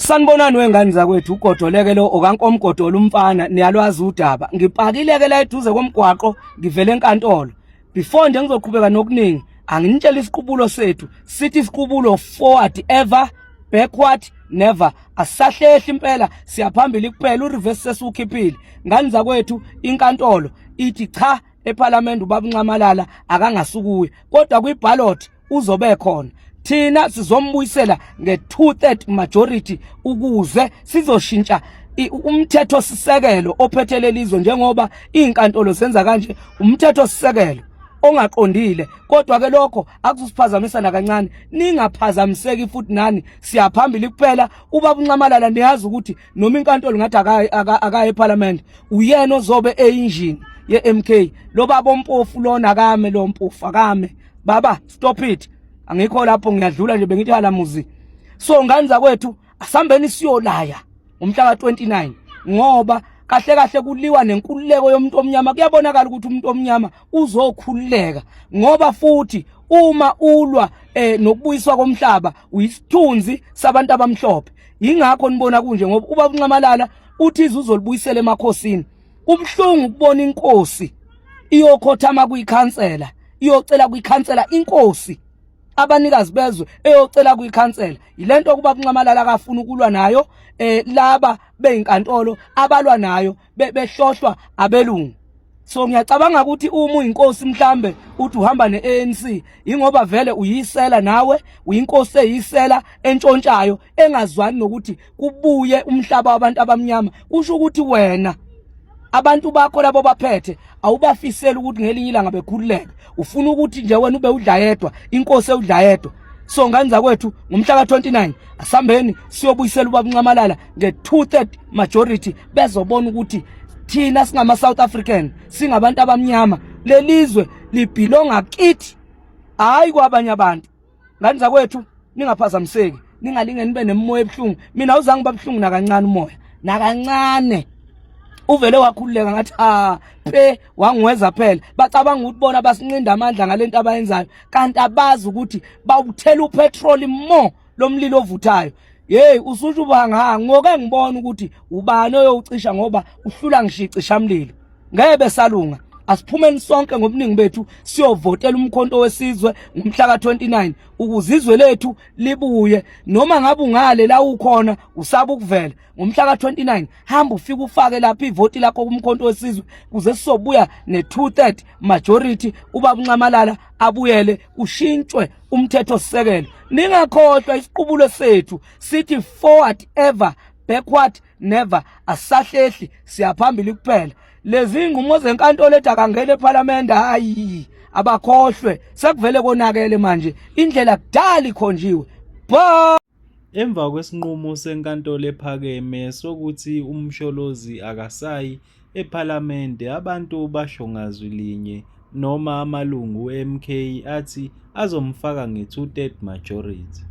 Sanibonani wengane zakwethu, uGodoleke lo okankomgodola umfana, niyalwazi udaba. Ngipakileke la eduze komgwaqo, ngivele enkantolo. Before nje ngizoqhubeka nokuningi, anginitshela isiqubulo sethu. Sithi isiqubulo forward ever, backward never. Asisahlehli impela, siyaphambili kuphela, ureverse sesiwukhiphile. Ngane zakwethu, inkantolo ithi cha, eParliament ubaba uNxamalala akangasukuye, kodwa kwiballot uzobe khona. Thina sizombuyisela nge-2/3 majority ukuze sizoshintsha umthetho sisekelo ophethe lelizwe, njengoba izinkantolo zenza kanje umthetho sisekelo ongaqondile. Kodwa ke lokho akuzusiphazamisa nakancane, ningaphazamiseki futhi nani, siyaphambili kuphela. Ubaba uNxamalala, niyazi ukuthi noma inkantolo ngathi akaye eParliament, uyena ozobe eyinjini ye-MK. Lo baba ompofu lona akame, lo mpofu akame. Baba, stop it, angikho lapho, ngiyadlula nje, bengithi halamuzi. So ngane zakwethu, asambeni siyolaya ngomhla ka-29, ngoba kahle kahle kuliwa nenkululeko yomuntu omnyama. Kuyabonakala ukuthi umuntu omnyama uzokhululeka, ngoba futhi uma ulwa nokubuyiswa komhlaba uyisithunzi sabantu abamhlophe. Yingakho nibona kunje, ngoba ubaba uNxamalala uthi izwe uzolibuyisela emakhosini. Kubuhlungu ukubona inkosi iyokhothama kwikhansela, iyocela kwikhansela, inkosi abanikazi bezwe eyocela kwikhansela. Yilento kuba uNxamalala akafuna ukulwa nayo, laba beyinkantolo abalwa nayo behlohlwa abelungu. So ngiyacabanga ukuthi uma uyinkosi mhlambe uthi uhamba neANC, ingoba vele uyisela nawe, uyinkosi eyisela entshontshayo engazwani nokuthi kubuye umhlaba wabantu abamnyama. Kusho ukuthi wena abantu bakho labo baphethe awubafiseli ukuthi ngelinye ilanga bekhululeke, ufuna ukuthi nje wena ube udla yedwa, inkosi ewudla yedwa. So ngane zakwethu, ngomhla ka-29 asambeni siyobuyisela ubaba uNxamalala nge-2/3 majority, bezobona ukuthi thina singama-South African, singabantu abamnyama, lelizwe libhilonga kithi, hayi kwabanye abantu. Ngane zakwethu, ningaphazamiseki, ningalinge nibe nemimoya ebuhlungu. Mina awuzange babuhlungu nakancane umoya, nakancane. Uvele wakhululeka, ngathi ah pe wangweza phela. Bacabanga ukuthi bona basinqinda amandla ngalento abayenzayo, kanti abazi ukuthi bawuthela upetrol more lomlilo ovuthayo. Hey, ususho ubanga ngoke ngibona ukuthi ubani oyowucisha, ngoba uhlula ngishicisha mlilo, ngeke besalunga. Asiphumeni sonke ngobuningi bethu siyovotela uMkhonto weSizwe ngomhla ka-29 ukuze izwe lethu libuye. Noma ngabe ungale la ukhona usaba ukuvela ngomhla ka-29, hamba ufike ufake lapha ivoti lakho kuMkhonto weSizwe kuze sizobuya ne-2/3 majority, ubaba uNxamalala abuyele, kushintshwe umthetho sisekelo. Ningakhohlwa isiqubulo sethu, sithi forward ever, backward never. Asisahlehli, siyaphambili kuphela. Lezi nqumo zenkantolo ethi akangena eParliament, hayi, abakhohlwe, sekuvele konakele manje, indlela kudala ikhonjiwe. Bye. Emva kwesinqumo seNkantolo Ephakeme sokuthi uMsholozi akasayi ePhalamende, abantu basho ngazwi linye noma amalungu e-MK athi azomfaka nge-two-third majority.